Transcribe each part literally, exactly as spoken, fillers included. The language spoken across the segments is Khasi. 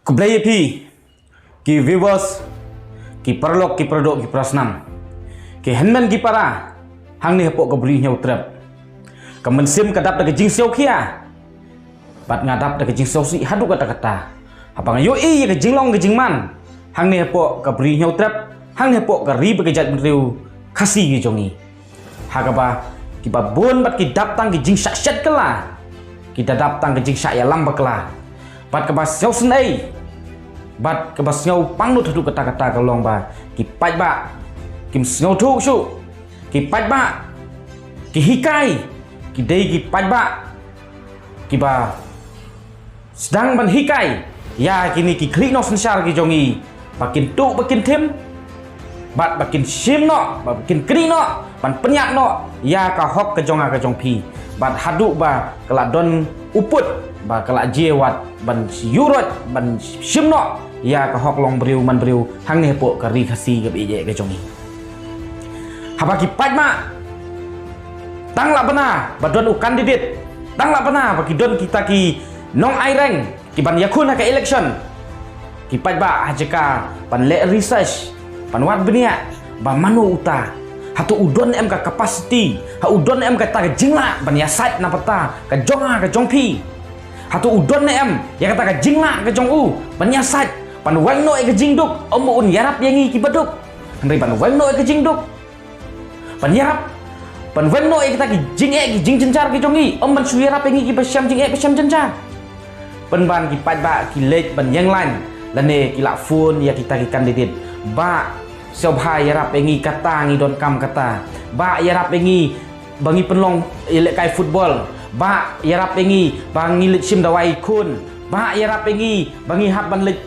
Khublei ïa phi ki viewers, ki paralok, ki paradoh, ki parasnam, ki hynmen ki para hangne hapoh ka Bri Hynñiewtrep. Ka mynsiem ka dap da ka jingsngewkhia bad nga dap da ka jingsngewsih haduh katta katta haba nga ïohi ïa ka jinglong ka jingman hangne hapoh ka Bri Hynñiewtrep, hangne hapoh ka ri bad ka jaitbynriew Khasi ka jong ngi. Ha kaba kiba bun bad ki dap tang ki jingshah shet kylla, ki da dap tang ki jingshah ïalam bakla, bad kaba sngewsynei bad kaba sngewpangnud haduh katta katta ka long ba ki paidbah kim sngewthuh shuh. Ki paidbah, ki hikai, ki dei ki paidbah kiba sdang ban hikai ïa kine ki khlieh nongsynshar ki jong ngi ba kin tuh, ba kin thim, bad ba kin shim noh, ba kin knieh noh ban pynïap noh ïa ka hok ka jong nga ka jong phi. Bad haduh ba ka la don u pud ba ka la jia wat ban ïuh roit, ban shim noh ïa ka hok long briew man briew hangne hapoh ka ri Khasi kaba ïeit ka jong ngi. Haba ki paidbah tang lah bna ba don u candidate, tang lah bna ba ki don kita ki nongai reng ki ban ïakhun ha ka election, ki paidbah ha jaka ban leh research, ban wad bniah ba mano uta, hato u don em ka capacity, ha u don em kata ka jinglah ban ïasaid na bynta ka jong nga ka jong phi, hato u don em ïa kata ka jinglah ka jong u ban ïasaid, ban weng noh ïa ka jingduk, ym ba un ïarap ïa ngi kiba duk, hynrei ban weng noh ïa ka jingduk, ban ïarap, ban weng noh ïa kita ki jingeh ki jingjynjar ki jong ngi, ym ban shu ïarap ïa ngi kiba shem jingeh ba shem jynjar. Pynban ki paidbah ki leit ban ïeng line lane ki lah phone ïa kita ki candidate, "Bah, sngewbha ïarap ïa ngi, kata ngi donkam kata. Bah, ïarap ïa ngi ba ngi pynlong ïalehkai football. Bah, ïarap ïa ngi ba ngi leit shim dawai khun. Bah, ïarap ïa ngi ba ngi hap ban leit,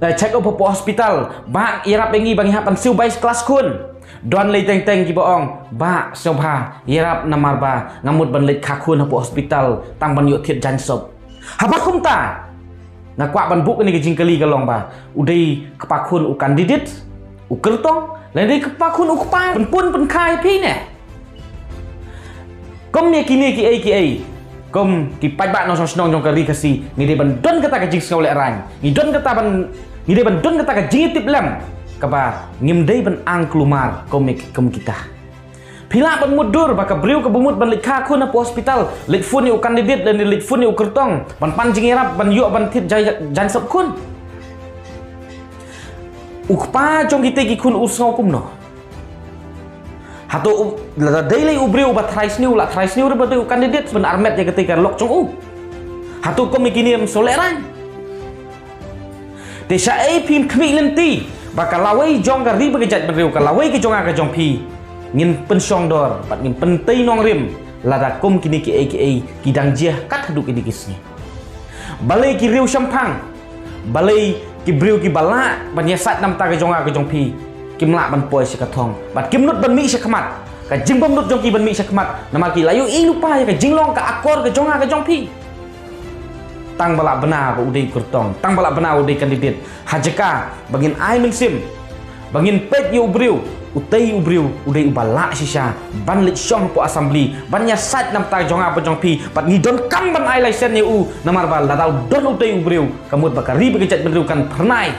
eh, check up hapoh hospital. Bah, ïarap ïa ngi ba ngi hap ban siew bai klas khun." Don lei teng teng kiba ong, "Bah, sngewbha ïarap namar ba nga mut ban leit kha khun hapoh hospital tang ban ïoh thied jaiñsop." Haba kumta, nga kwah ban buh kane ka jingkylli ka long ba u dei kpa khun u candidate, u kyrtong, lane dei kpa khun u kpa pynpun pynkha ïa phi ne? Kum ïa kine kiei kiei, kum ki paidbah nongshong shnong jong ka ri Khasi, ngi dei ban don kata ka jingsngewlehrain, ngi don kata ban, ngi dei ban don kata ka jingïatiplem kaba ngim dei ban ang kulmar kum ïa ki, kum kita. Phi lah ban mutdur ba ka briew kaba mut ban leit kha khun hapoh hospital leit phone ïa u candidate lane leit phone ïa u kyrtong ban pan jingïarap ban ïoh ban thied jai-, jaiñsop khun. U kpa jong kita ki khun u sngew kumno? Hato u, lada dei lei u briew ba trai sniew, la trai sniew ruh ba dei u candidate ban armet ïa kata ka lok jong u? Hato kum ïa kine ym sngewlehrain? Te shaei phin khmih lynti ba ka lawei jong ka ri bad ka jaitbynriew, ka lawei ka jong nga ka jong phi, ngin pynshong dor bad ngin pyntei nongrim lada kum kine kiei kiei ki dang jia kat haduh kine ki sngi? Balei ki riew shemphang, balei ki briew kiba lah ban ïasaid na bynta ka jong nga ka jong phi kim lah ban poi sha ka thong bad kim nud ban mih sha khmat? Ka jingbym nud jong ki ban mih sha khmat namar ki la ïohi lypa ïa ka jinglong ka akor ka jong nga ka jong phi. Tang ba lah bna ba u dei u kyrtong, tang ba lah bna u dei candidate, ha jaka ba ngin ai mynsiem, ba ngin peit ïa u briew, utei u briew u dei uba lah shisha ban leit shong hapoh assembly ban ïasaid na bynta jong nga bad jong phi, bad ngi donkam ban ai license ïa u. Namar ba lada u don utei u briew, ka mut ba ka ri bad ka jaitbynriew kan phyrnai,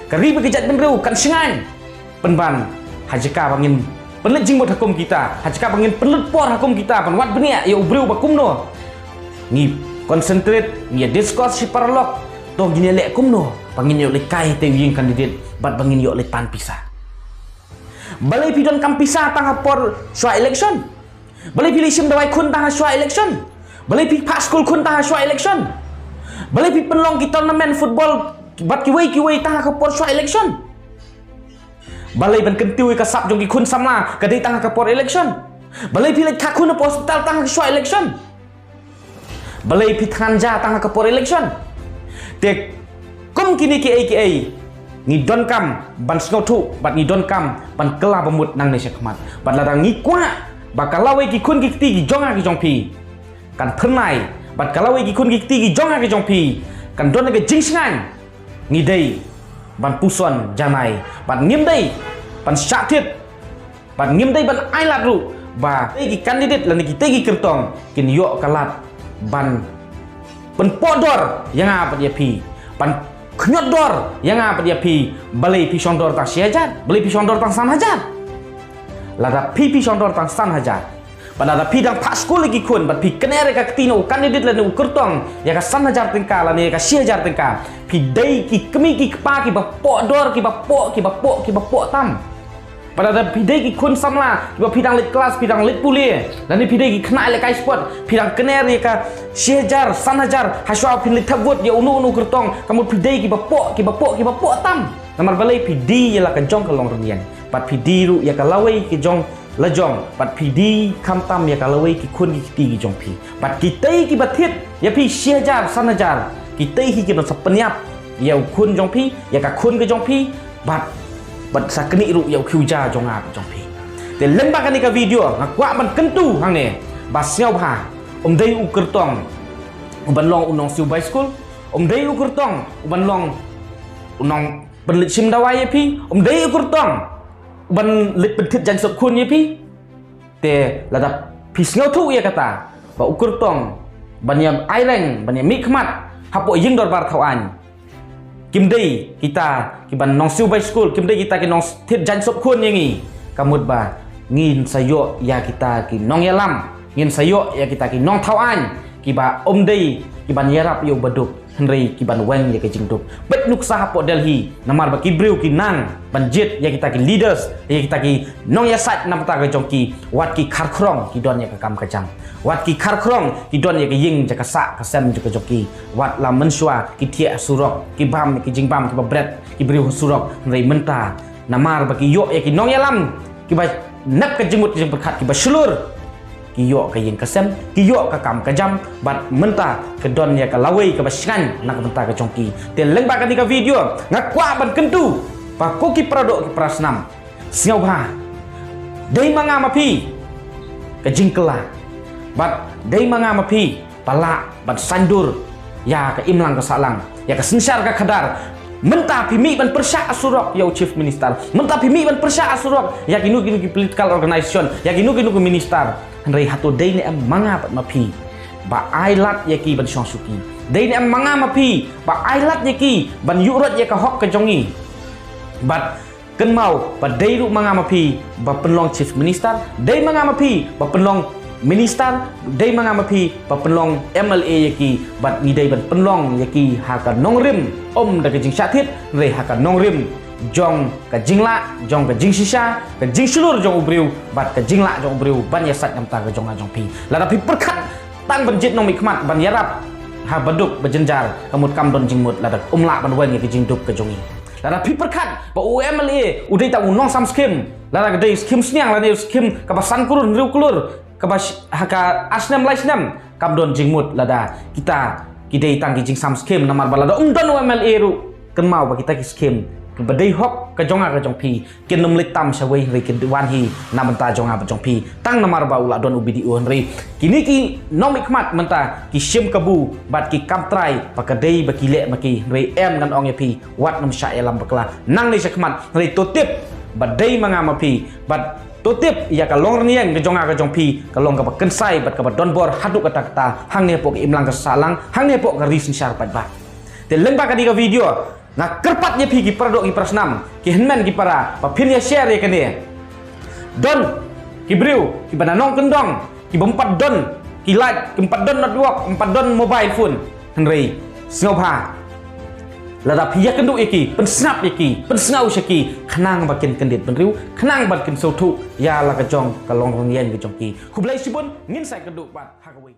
ka ri bad ka jaitbynriew kan shngaiñ. Pynban, ha jaka ba ngin pynleit jingmut ha kum kita, ha jaka ba ngin pynlut por ha kum kita ban wad bniah ïa u briew ba kumno, ngi concentrate, ngi ïa discuss shi paralok, to ngin ïaleh kumno ba ngin ïoh leit kai te u ïing candidate bad ba ngin ïoh leit pan pisa. Balei phi donkam pisa tang ha por shuwa election? Balei phi leit shim dawai khun tang ha shuwa election? Balei phi phah skul khun tang ha shuwa election? Balei phi pynlong ki tournament football bad kiwei kiwei tang ha ka por shuwa election? Balei ban kyntiew ïa ka sap jong ki khun samla ka dei tang ha ka por election? Balei phi leit kha khun hapoh hospital tang ha ka shuwa election? Balei phi thngan ja tang ha ka por election? Te kum kine kiei kiei ngi donkam ban sngewthuh bad ngi donkam ban kylla bamut nangne sha khmat. Bad lada ngi kwah ba ka lawei ki khun ki kti ki jong nga ki jong phi kan phyrnai, bad ka lawei ki khun ki kti ki jong nga ki jong phi kan don ka jingshngaiñ, ngi dei ban puson janai bad ngim dei ban shah thied bad ngim dei ban ai lad ruh ba kitei ki candidate lane kitei ki kyrtong kin ïoh ka lad ban pynpohdor ïa nga bad ïa phi, ban khñiot dor ïa nga bad ïa phi, balei phi shong dor tang shi hajar, balei phi shong dor tang san hajar. Lada phi phi shong dor tang san hajar, bad lada phi dang phah skul ïa ki khun, bad phi kner ïa ka kti na u candidate lane u kyrtong ïa ka san hajar tyngka lane ïa ka shi hajar tyngka, phi dei ki kmie ki kpa kiba poh dor, kiba poh, kiba poh, kiba poh tam. Bad lada phi dei ki khun samla kiba phi dang leit klas, phi dang leit pule, lane phi dei ki khynnah lehkai sport, phi dang kner ïa ka shi hajar, san hajar, hashwa phin leit thep vote ïa uno uno u kyrtong, ka mut phi dei kiba poh, kiba poh, kiba poh tam. Namar balei? Phi die ïa la ka jong ka longrynïeng, bad phi die ruh ïa ka lawei ka jong la jong, bad phi die khamtam ïa ka lawei ki khun ki kti ki jong phi. Bad kitei kiba thied ïa phi shi hajar, san hajar, kitei hi kin sa pynïap ïa u khun jong phi, ïa ka khun ka jong phi, bad, bad sa knieh ruh ïa u khiew ja jong nga bad jong phi. Te lyngba kane ka video nga kwah ban kyntu hangne ba sngewbha, ym dei u kyrtong u ban long u nongsiew bai skul, ym dei u kyrtong u ban long u nongpynleit shim dawai ïa phi, ym dei u kyrtong u ban leit pynthied jaiñ sop khun ïa phi. Te lada phi sngewthuh ïa kata ba u kyrtong ban ïa ai reng, ban ïa mihkhmat hapoh ïing dorbar thaw aiñ, kim dei kita kiban nongsiew bai skul, kim dei kita ki nongthied jaiñ sop khun ïa ngi, ka mut ba ngin sa ïoh ïa kita ki nongïalam, ngin sa ïoh ïa kita ki nongthaw aiñ kiba ym dei kiban ïarap ïa u baduk, hynrei kiban weng ïa ka jingduk. Peit nuksa hapoh Delhi, namar ba ki briew ki nang ban jied ïa kita ki leaders, ïa kita ki nongïasaid na bynta ka jong ki, wat ki kharkhrong ki don ïa ka kam ka jam, wat ki kharkhrong ki don ïa ka ïing jaka sah ka sem jaka jong ki, wat la mynshuwa ki thiah ha surok, ki bam ïa ki jingbam kiba bret ki briew ha surok, hynrei mynta namar ba ki ïoh ïa ki nongïalam kiba nep ka jingmut jingpyrkhat, kiba shlur, ki ïoh ka ïing ka sem, ki ïoh ka kam ka jam, bad mynta ka don ïa ka lawei kaba shngaiñ na ka bynta ka jong ki. Te lyngba kane ka video nga kwah ban kyntu ba ko ki paradoh ki parasnam, sngewbha, dei ma nga ma phi ka jingkylla, bad dei ma nga ma phi ba lah ban saiñdur ïa ka imlang ka sahlang, ïa ka synshar ka khadar. Mynta phi mih ban pyrshah ha surok ïa u Chief Minister, mynta phi mih ban pyrshah ha surok ïa kino kino ki political organization, ïa kino kino ki minister. Hynrei hato dei ne em ma nga bad ma phi ba ai lad ïa ki ban shong shuki? Dei ne em ma nga ma phi ba ai lad ïa ki ban ïuh rat ïa ka hok ka jong ngi? Bad kynmaw ba dei ruh ma nga ma phi ba pynlong Chief Minister, dei ma nga ma phi ba pynlong Minister, dei ma nga ma phi ba pynlong M L A ïa ki, bad ngi dei ban pynlong ïa ki ha ka nongrim, ym da ka jingshah thied, hynrei ha ka nongrim jong ka jinglah, jong ka jingshisha, ka jingshlur jong u briew bad ka jinglah jong u briew ban ïasaid na bynta ka jong nga jong phi. Lada phi pyrkhat tang ban jied nongmihkhmat ban ïarap ha baduk ba jynjar, ka mut kam don jingmut lada ym lah ban weng ïa ka jingduk ka jong ngi. Lada phi pyrkhat ba u M L A u dei tang u nongsam skim, lada ka dei skim sniang lane skim kaba san klur hynriew klur, kaba sh-, ha ka ar snem lai snem, kam don jingmut lada kita ki dei tang ki jingsam skim, namar ba lada ym don u M L A ruh, kynmaw ba kita ki skim kiba dei hok ka jong nga ka jong phi kin ym leit tam shawei, hynrei ki wan hi na bynta jong nga bad jong phi. Tang namar ba u la don u B D O, hynrei kine ki nongmihkhmat mynta ki shim kabu bad ki kam trai ba ka dei ba ki leh ma ki, hynrei em, ngan ong ïa phi, wat nym shah ïalam bakla nangne shakhmat, hynrei to tip ba dei ma nga ma phi, bad to tip ïa ka longrynïeng ka jong nga ka jong phi ka long kaba kynsai bad kaba donbor haduh katta katta hangne hapoh ka imlang ka sahlang, hangne hapoh ka ri synshar paidbah. Te lyngba kane ka video nga kyrpad ïa phi ki paradoh ki parasnam, ki hynmen ki para, ba phin ïa share ïa kane. Don ki briew kiba na nongkyndong, kiba ym pat don ki light, ki ym pat don network, ym pat don mobile phone, hynrei sngewbha, lada phi ïakynduh ïa ki, pynsngap ïa ki, pynsngew sha ki, khnang ba kin kyndit bynriew, khnang ba kin sngewthuh ïa la ka jong ka longrynïeng ka jong ki. Khublei shibun, ngin sa ïakynduh pat ha kawei.